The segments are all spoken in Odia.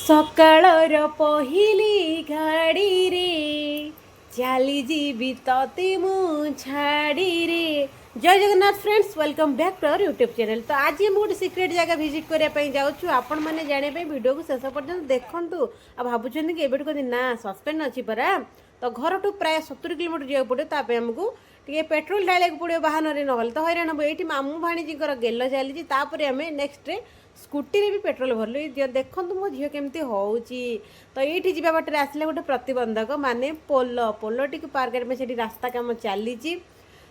ସକାଳର ପହିଲି ଗାଡ଼ିରେ ଚାଲିଯିବି ତତେ ମୁଁ ଛାଡ଼ିରେ। ଜୟ Jagannath friends, welcome back to our YouTube channel। ତ ଆଜି ମୁଁ ଗୋଟେ ସିକ୍ରେଟ୍ ଜାଗା ଭିଜିଟ୍ କରିବା ପାଇଁ ଯାଉଛୁ। ଆପଣମାନେ ଜାଣିବା ପାଇଁ ଭିଡ଼ିଓକୁ ଶେଷ ପର୍ଯ୍ୟନ୍ତ ଦେଖନ୍ତୁ। ଆଉ ଭାବୁଛନ୍ତି କି ଏବେଠୁ କହନ୍ତି ନା, ସସ୍ପେନ୍ସ ଅଛି ପରା। ତ ଘରଠୁ ପ୍ରାୟ 70 କିଲୋମିଟର ଯିବାକୁ ପଡ଼ିବ। ତା ପାଇଁ ଆମକୁ ଟିକେ ପେଟ୍ରୋଲ ଢାଳିବାକୁ ପଡ଼ିବ ବାହାନରେ, ନହେଲେ ତ ହଇରାଣ ହେବ। ଏଇଠି ମାମୁଁ ଭାଣିଜୀଙ୍କର ଗେଲ ଚାଲିଛି। ତାପରେ ଆମେ ନେକ୍ସଟରେ ସ୍କୁଟିରେ ବି ପେଟ୍ରୋଲ ଭରିଲୁ। ଏଇ ଝିଅ ଦେଖନ୍ତୁ, ମୋ ଝିଅ କେମିତି ହେଉଛି। ତ ଏଇଠି ଯିବା ବାଟରେ ଆସିଲା ଗୋଟେ ପ୍ରତିବନ୍ଧକ, ମାନେ ପୋଲ। ପୋଲଟିକୁ ପାର କରିବା ପାଇଁ ସେଠି ରାସ୍ତା କାମ ଚାଲିଛି।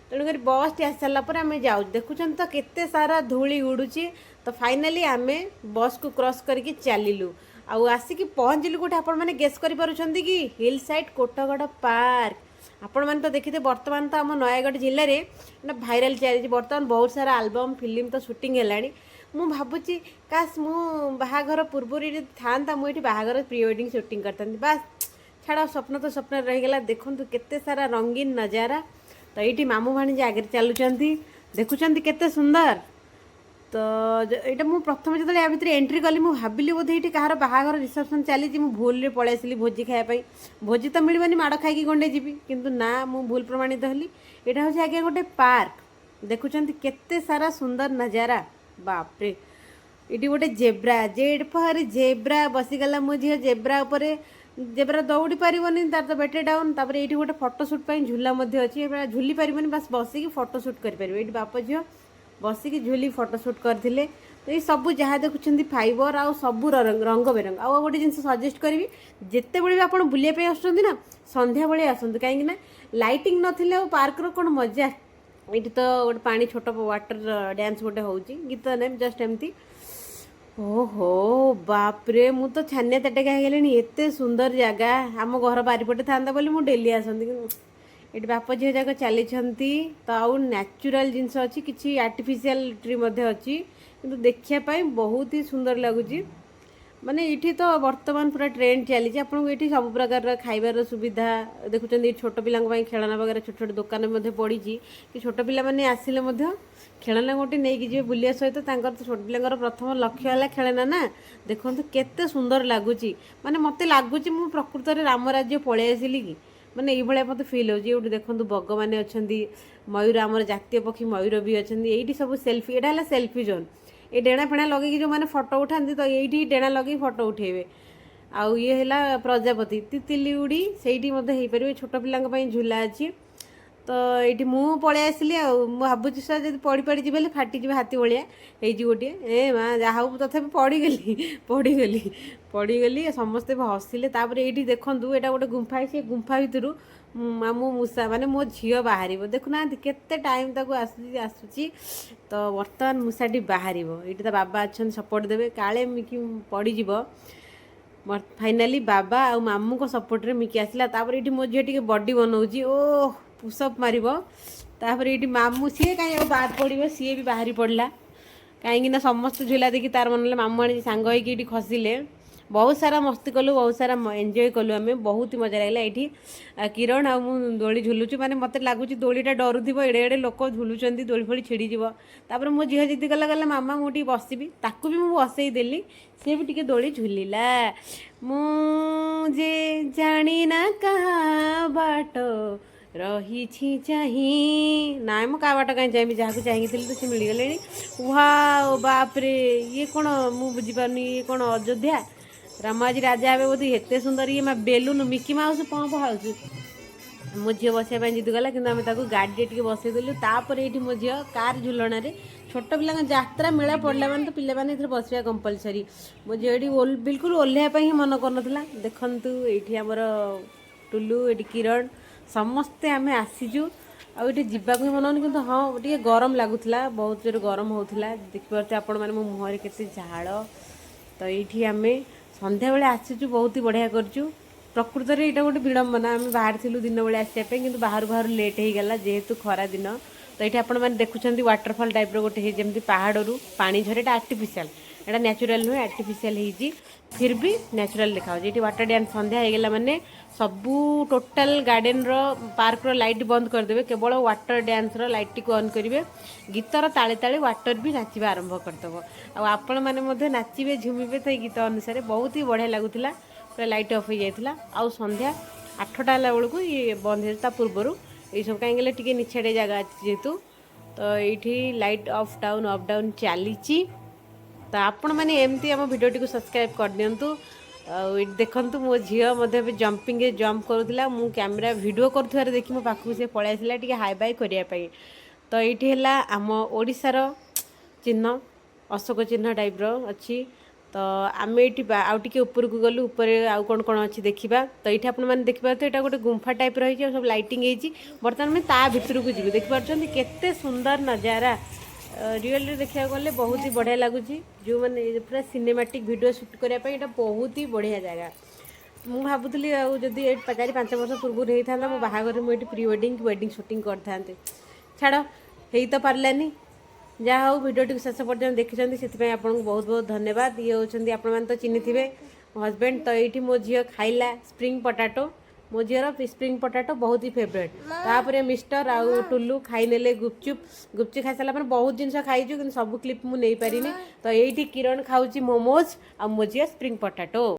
ତେଣୁକରି ବସ୍ଟି ଆସି ସାରିଲା ପରେ ଆମେ ଯାଉଛୁ। ଦେଖୁଛନ୍ତି ତ କେତେ ସାରା ଧୂଳି ଉଡ଼ୁଛି। ତ ଫାଇନାଲି ଆମେ ବସ୍କୁ କ୍ରସ୍ କରିକି ଚାଲିଲୁ ଆଉ ଆସିକି ପହଞ୍ଚିଲୁ କୋଉଠି, ଆପଣମାନେ ଗେସ୍ କରିପାରୁଛନ୍ତି କି? Hill side Kotgarh park. ଆପଣମାନେ ତ ଦେଖିଥିବେ, ବର୍ତ୍ତମାନ ତ ଆମ ନୟାଗଡ଼ ଜିଲ୍ଲାରେ ନା ଭାଇରାଲ ଚାଲିଛି। ବର୍ତ୍ତମାନ ବହୁତ ସାରା ଆଲବମ୍, ଫିଲ୍ମ ତ ସୁଟିଂ ହେଲାଣି। ମୁଁ ଭାବୁଛି, କାଶ ମୁଁ ବାହାଘର ପୂର୍ବରୁ ଏଠି ଥାନ୍ତା, ମୁଁ ଏଠି ବାହାଘର ପ୍ରି ୱେଡ଼ିଂ ସୁଟିଂ କରିଥାନ୍ତି। ବାସ୍, ଛାଡ଼, ସ୍ୱପ୍ନ ତ ସ୍ୱପ୍ନରେ ରହିଗଲା। ଦେଖନ୍ତୁ କେତେ ସାରା ରଙ୍ଗୀନ ନଜାରା। ତ ଏଇଠି ମାମୁଁ ଭାଣିଜୀ ଆଗରେ ଚାଲୁଛନ୍ତି। ଦେଖୁଛନ୍ତି କେତେ ସୁନ୍ଦର। ତ ଏଇଟା ମୁଁ ପ୍ରଥମେ ଯେତେବେଳେ ୟା ଭିତରେ ଏଣ୍ଟ୍ରି କଲି, ମୁଁ ଭାବିଲି ବୋଧେ ଏଇଠି କାହାର ବାହାଘର ରିସେପସନ୍ ଚାଲିଛି। ମୁଁ ଭୁଲରେ ପଳେଇ ଆସିଲି ଭୋଜି ଖାଇବା ପାଇଁ। ଭୋଜି ତ ମିଳିବନି, ମାଡ଼ ଖାଇକି ଗଣ୍ଡେ ଯିବି। କିନ୍ତୁ ନା, ମୁଁ ଭୁଲ ପ୍ରମାଣିତ ହେଲି। ଏଇଟା ହେଉଛି ଆଜ୍ଞା ଗୋଟେ ପାର୍କ। ଦେଖୁଛନ୍ତି କେତେ ସାରା ସୁନ୍ଦର ନଜାରା। ବାପରେ, ଏଇଠି ଗୋଟେ ଜେବ୍ରା, ଜେଡ୍ ଫର୍ ଜେବ୍ରା। ବସିଗଲା ମୋ ଝିଅ ଜେବ୍ରା ଉପରେ। ଜେବ୍ରା ଦୌଡ଼ି ପାରିବନି, ତାର ତ ବ୍ୟାଟେରୀ ଡାଉନ୍। ତାପରେ ଏଇଠି ଗୋଟେ ଫଟୋ ସୁଟ୍ ପାଇଁ ଝୁଲା ମଧ୍ୟ ଅଛି। ଏବେ ଝୁଲି ପାରିବନି, ବାସ୍ ବସିକି ଫଟୋ ସୁଟ୍ କରିପାରିବ। ଏଇଠି ବାପ ଝିଅ ବସିକି ଝୁଲି ଫଟୋ ସୁଟ୍ କରିଥିଲେ। ତ ଏଇ ସବୁ ଯାହା ଦେଖୁଛନ୍ତି ଫାଇବର ଆଉ ସବୁ ରଙ୍ଗ ବେରଙ୍ଗ। ଆଉ ଗୋଟେ ଜିନିଷ ସଜେଷ୍ଟ କରିବି, ଯେତେବେଳେ ବି ଆପଣ ବୁଲିବା ପାଇଁ ଆସୁଛନ୍ତି ନା, ସନ୍ଧ୍ୟାବେଳେ ଆସନ୍ତୁ, କାହିଁକି ନା ଲାଇଟିଂ ନଥିଲେ ଆଉ ପାର୍କର କ'ଣ ମଜା? ଏଇଠି ତ ଗୋଟେ ପାଣି ଛୋଟ ୱାଟର ଡ୍ୟାନ୍ସ ଗୋଟେ ହେଉଛି, ଗୀତ ନାହିଁ, ଜଷ୍ଟ ଏମିତି। ଓହୋ ବାପରେ, ମୁଁ ତ ଛାନିଆ ତାଟକା ହେଇଗଲିଣି। ଏତେ ସୁନ୍ଦର ଜାଗା ଆମ ଘର ବାରିପଟେ ଥାନ୍ତା ବୋଲି ମୁଁ ଡେଲି ଆସନ୍ତି। କିନ୍ତୁ ଏଠି ବାପ ଝିଅ ଯାକ ଚାଲିଛନ୍ତି। ତ ଆଉ ନ୍ୟାଚୁରାଲ ଜିନିଷ ଅଛି, କିଛି ଆର୍ଟିଫିସିଆଲ ଟ୍ରି ମଧ୍ୟ ଅଛି, କିନ୍ତୁ ଦେଖିବା ପାଇଁ ବହୁତ ହି ସୁନ୍ଦର ଲାଗୁଛି। ମାନେ ଏଇଠି ତ ବର୍ତ୍ତମାନ ପୁରା ଟ୍ରେଣ୍ଡ ଚାଲିଛି। ଆପଣଙ୍କୁ ଏଇଠି ସବୁ ପ୍ରକାରର ଖାଇବାର ସୁବିଧା ଦେଖୁଛନ୍ତି। ଏଇଠି ଛୋଟ ପିଲାଙ୍କ ପାଇଁ ଖେଳନା ବଗେରା ଛୋଟ ଛୋଟ ଦୋକାନ ମଧ୍ୟ ପଡ଼ିଛି କି ଛୋଟ ପିଲାମାନେ ଆସିଲେ ମଧ୍ୟ ଖେଳନା ଗୋଟେ ନେଇକି ଯିବେ ବୁଲିବା ସହିତ। ତାଙ୍କର ତ ଛୋଟ ପିଲାଙ୍କର ପ୍ରଥମ ଲକ୍ଷ୍ୟ ହେଲା ଖେଳନା ନା। ଦେଖନ୍ତୁ କେତେ ସୁନ୍ଦର ଲାଗୁଛି। ମାନେ ମୋତେ ଲାଗୁଛି ମୁଁ ପ୍ରକୃତରେ ରାମ ରାଜ୍ୟ ପଳେଇ ଆସିଲି କି, ମାନେ ଏଇଭଳିଆ ମୋତେ ଫିଲ୍ ହେଉଛି। ଏଇଠି ଦେଖନ୍ତୁ ବଗମାନେ ଅଛନ୍ତି, ମୟୂର, ଆମର ଜାତୀୟ ପକ୍ଷୀ ମୟୂର ବି ଅଛନ୍ତି। ଏଇଠି ସବୁ ସେଲ୍ଫି, ଏଇଟା ହେଲା ସେଲ୍ଫି ଜୋନ୍। ଏଇ ଡେଣା ଫେଣା ଲଗେଇକି ଯେଉଁମାନେ ଫଟୋ ଉଠାନ୍ତି, ତ ଏଇଠି ଡେଣା ଲଗେଇକି ଫଟୋ ଉଠେଇବେ। ଆଉ ଇଏ ହେଲା ପ୍ରଜାପତି, ତିତିଲି ଉଡ଼ି ସେଇଠି ମଧ୍ୟ ହେଇପାରିବ। ଛୋଟ ପିଲାଙ୍କ ପାଇଁ ଝୁଲା ଅଛି। ତ ଏଇଠି ମୁଁ ପଳେଇ ଆସିଲି। ଆଉ ମୁଁ ଭାବୁଛି ସାର୍, ଯଦି ପଡ଼ି ପଡ଼ି ଯିବେ ହେଲେ ଫାଟିଯିବ, ହାତୀ ଭଳିଆ ହେଇଛି ଗୋଟିଏ। ଏ ମା, ଯାହା ହଉ, ତଥାପି ପଡ଼ିଗଲି, ପଡ଼ିଗଲି, ପଡ଼ିଗଲି। ସମସ୍ତେ ବି ହସିଲେ। ତାପରେ ଏଇଠି ଦେଖନ୍ତୁ, ଏଇଟା ଗୋଟେ ଗୁମ୍ଫା। ସେ ଗୁମ୍ଫା ଭିତରୁ ମାମୁଁ ମୂଷା, ମାନେ ମୋ ଝିଅ ବାହାରିବ। ଦେଖୁନାହାନ୍ତି କେତେ ଟାଇମ୍ ତାକୁ ଆସୁଛି ଆସୁଛି। ତ ବର୍ତ୍ତମାନ ମୂଷାଟି ବାହାରିବ। ଏଇଠି ତା ବାବା ଅଛନ୍ତି, ସପୋର୍ଟ ଦେବେ, କାଳେ ମିକି ପଡ଼ିଯିବ। ଫାଇନାଲି ବାବା ଆଉ ମାମୁଁଙ୍କ ସପୋର୍ଟରେ ମିକି ଆସିଲା। ତାପରେ ଏଇଠି ମୋ ଝିଅ ଟିକେ ବଡି ବନଉଛି, ଓ ପୁଷଅପ୍ ମାରିବ। ତାପରେ ଏଇଠି ମାମୁଁ, ସିଏ କାହିଁ ଆଉ ବାଦ ପଡ଼ିବ, ସିଏ ବି ବାହାରି ପଡ଼ିଲା। କାହିଁକି ନା ସମସ୍ତେ ଝୁଲା ଦେଖି ତାର ମନ ହେଲା। ମାମୁଁ ଆଣିକି ସାଙ୍ଗ ହେଇକି ଏଇଠି ଖସିଲେ। ବହୁତ ସାରା ମସ୍ତି କଲୁ, ବହୁତ ସାରା ଏନ୍ଜୟ କଲୁ ଆମେ, ବହୁତ ହି ମଜା ଲାଗିଲା। ଏଇଠି କିରଣ ଆଉ ମୁଁ ଦୋଳି ଝୁଲୁଛୁ। ମାନେ ମୋତେ ଲାଗୁଛି ଦୋଳିଟା ଡରୁଥିବ, ଏଡ଼େ ଏଡ଼େ ଲୋକ ଝୁଲୁଛନ୍ତି, ଦୋଳି ଫୋଳି ଛିଡ଼ିଯିବ। ତାପରେ ମୋ ଝିଅ ଜିଦି କଲା, କହିଲା, "ମାମା, ମୁଁ ଟିକେ ବସିବି।" ତାକୁ ବି ମୁଁ ବସେଇ ଦେଲି, ସିଏ ବି ଟିକେ ଦୋଳି ଝୁଲିଲା। ମୁଁ ଯେ ଜାଣି ନା କାହା ବାଟ ରହିଛି ଚାହିଁ। ନାଇଁ, ମୁଁ କାହା ବାଟ କାହିଁ ଚାହିଁବି? ଯାହାକୁ ଚାହିଁକି ଥିଲି ତ ସେ ମିଳିଗଲେଣି। ୱାଓ, ବାପରେ, ଇଏ କ'ଣ? ମୁଁ ବୁଝିପାରୁନି, ଇଏ କ'ଣ? ଅଯୋଧ୍ୟା ରାମ ଆଜି ରାଜା ହେବେ ବୋଧେ। ଏତେ ସୁନ୍ଦର ଇଏ ମା, balloon, Mickey mouse pump house. ମୋ ଝିଅ ବସିବା ପାଇଁ ଜିଦି କଲା, କିନ୍ତୁ ଆମେ ତାକୁ ଗାଡ଼ିରେ ଟିକେ ବସେଇଦେଲୁ। ତାପରେ ଏଇଠି ମୋ ଝିଅ କାର୍ ଝୁଲଣାରେ। ଛୋଟ ପିଲାଙ୍କ ଯାତ୍ରା ମେଳା ପଡ଼ିଲା ମାନେ ତ ପିଲାମାନେ ଏଥିରେ ବସିବା କମ୍ପଲସରି। ମୋ ଝିଅ ଏଇଠି ବିଲକୁଲ ଓହ୍ଲେଇବା ପାଇଁ ହିଁ ମନ କରୁନଥିଲା। ଦେଖନ୍ତୁ, ଏଇଠି ଆମର ଟୁଲୁ, ଏଇଠି କିରଣ, ସମସ୍ତେ ଆମେ ଆସିଛୁ। ଆଉ ଏଇଠି ଯିବାକୁ ହିଁ ମନ ହଉନି, କିନ୍ତୁ ହଁ, ଟିକେ ଗରମ ଲାଗୁଥିଲା, ବହୁତ ଜୋରେ ଗରମ ହେଉଥିଲା। ଦେଖିପାରୁଥିବେ ଆପଣମାନେ ମୋ ମୁହଁରେ କେତେ ଝାଳ। ତ ଏଇଠି ଆମେ ସନ୍ଧ୍ୟାବେଳେ ଆସିଛୁ, ବହୁତ ହି ବଢ଼ିଆ କରିଛୁ। ପ୍ରକୃତରେ ଏଇଟା ଗୋଟେ ବିଡ଼ମ୍ବନା। ଆମେ ବାହାରିଥିଲୁ ଦିନ ବେଳେ ଆସିବା ପାଇଁ, କିନ୍ତୁ ବାହାରୁ ବାହାରୁ ଲେଟ୍ ହେଇଗଲା, ଯେହେତୁ ଖରା ଦିନ। ତ ଏଇଠି ଆପଣମାନେ ଦେଖୁଛନ୍ତି ୱାଟରଫଲ୍ ଟାଇପ୍ର ଗୋଟେ ହେଇଛି, ଯେମିତି ପାହାଡ଼ରୁ ପାଣି ଝରେ। ଏଇଟା ଆର୍ଟିଫିସିଆଲ। ଏଇଟା ନ୍ୟାଚୁରାଲ୍ ନୁହେଁ, ଆର୍ଟିଫିସିଆଲ୍ ହେଇଛି, ଫିର୍ ବି ନ୍ୟାଚୁରାଲ୍ ଦେଖାଯାଉଛି। ଏଠି ୱାଟର ଡ୍ୟାନ୍ସ ସନ୍ଧ୍ୟା ହେଇଗଲା ମାନେ ସବୁ ଟୋଟାଲ୍ ଗାର୍ଡେନର, ପାର୍କର ଲାଇଟ୍ ବନ୍ଦ କରିଦେବେ, କେବଳ ୱାଟର ଡ୍ୟାନ୍ସର ଲାଇଟ୍ଟିକୁ ଅନ୍ କରିବେ। ଗୀତର ତାଳେ ତାଳେ ୱାଟର ବି ନାଚିବା ଆରମ୍ଭ କରିଦେବ ଆଉ ଆପଣମାନେ ମଧ୍ୟ ନାଚିବେ, ଝୁମିବେ ସେଇ ଗୀତ ଅନୁସାରେ। ବହୁତ ହି ବଢ଼ିଆ ଲାଗୁଥିଲା। ପୁରା ଲାଇଟ୍ ଅଫ୍ ହେଇଯାଇଥିଲା ଆଉ ସନ୍ଧ୍ୟା 8ଟା ହେଲା ବେଳକୁ ଇଏ ବନ୍ଦ ହେଇଯାଇଥିଲା। ତା ପୂର୍ବରୁ ଏଇସବୁ କାହିଁକି ଗଲେ ଟିକେ ନିଛାଟିଆ ଜାଗା ଅଛି ଯେହେତୁ, ତ ଏଇଠି light off down, up down ଚାଲିଛି। ତ ଆପଣମାନେ ଏମିତି ଆମ ଭିଡ଼ିଓଟିକୁ ସବସ୍କ୍ରାଇବ୍ କରିଦିଅନ୍ତୁ। ଆଉ ଏଇଠି ଦେଖନ୍ତୁ, ମୋ ଝିଅ ମଧ୍ୟ ଏବେ ଜମ୍ପିଂରେ ଜମ୍ପ କରୁଥିଲା। ମୁଁ କ୍ୟାମେରା ଭିଡ଼ିଓ କରୁଥିବାର ଦେଖି ମୋ ପାଖକୁ ସେ ପଳେଇ ଆସିଲା ଟିକେ ହାଇ ବାଇ କରିବା ପାଇଁ। ତ ଏଇଠି ହେଲା ଆମ ଓଡ଼ିଶାର ଚିହ୍ନ, ଅଶୋକ ଚିହ୍ନ ଟାଇପ୍ର ଅଛି। ତ ଆମେ ଏଇଠି ଆଉ ଟିକେ ଉପରକୁ ଗଲୁ। ଉପରେ ଆଉ କ'ଣ କ'ଣ ଅଛି ଦେଖିବା। ତ ଏଇଠି ଆପଣମାନେ ଦେଖିପାରୁଥିବେ, ଏଇଟା ଗୋଟେ ଗୁମ୍ଫା ଟାଇପ୍ର ହେଇଛି ଆଉ ସବୁ ଲାଇଟିଂ ହେଇଛି। ବର୍ତ୍ତମାନ ଆମେ ତା ଭିତରକୁ ଯିବୁ। ଦେଖିପାରୁଛନ୍ତି କେତେ ସୁନ୍ଦର ନଜାରା। ରିଅଲରେ ଦେଖିବାକୁ ଗଲେ ବହୁତ ହି ବଢ଼ିଆ ଲାଗୁଛି। ଯେଉଁମାନେ ପୁରା ସିନେମାଟିକ୍ ଭିଡ଼ିଓ ସୁଟ୍ କରିବା ପାଇଁ ଏଇଟା ବହୁତ ହି ବଢ଼ିଆ ଜାଗା। ମୁଁ ଭାବୁଥିଲି ଆଉ ଯଦି ଏଇ 4-5 ବର୍ଷ ପୂର୍ବରୁ ହେଇଥାନ୍ତା, ମୋ ବାହାଘରରେ ମୁଁ ଏଇଠି ପ୍ରି ୱେଡ଼ିଂ କି ୱେଡ଼ିଂ ସୁଟିଂ କରିଥାନ୍ତି। ଛାଡ଼, ହେଇ ତ ପାରିଲାନି। ଯାହା ହଉ, ଭିଡ଼ିଓଟିକୁ ଶେଷ ପର୍ଯ୍ୟନ୍ତ ଦେଖିଛନ୍ତି, ସେଥିପାଇଁ ଆପଣଙ୍କୁ ବହୁତ ବହୁତ ଧନ୍ୟବାଦ। ଇଏ ହେଉଛନ୍ତି, ଆପଣମାନେ ତ ଚିହ୍ନିଥିବେ, ମୋ ହଜବେଣ୍ଡ। ତ ଏଇଠି ମୋ ଝିଅ ଖାଇଲା ସ୍ପ୍ରିଙ୍ଗ ପଟାଟୋ। ମୋ ଝିଅର ସ୍ପ୍ରିଙ୍ଗ ପଟାଟୋ ବହୁତ ହି ଫେଭରେଟ୍। ତାପରେ ମିଷ୍ଟର ଆଉ ଟୁଲୁ ଖାଇନେଲେ ଗୁପଚୁପ୍। ଗୁପଚୁପ୍ ଖାଇସାରିଲା ପରେ ବହୁତ ଜିନିଷ ଖାଇଛୁ, କିନ୍ତୁ ସବୁ କ୍ଲିପ୍ ମୁଁ ନେଇପାରିନି। ତ ଏଇଠି କିରଣ ଖାଉଛି ମୋମୋଜ୍ ଆଉ ମୋ ଝିଅ ସ୍ପ୍ରିଙ୍ଗ ପଟାଟୋ।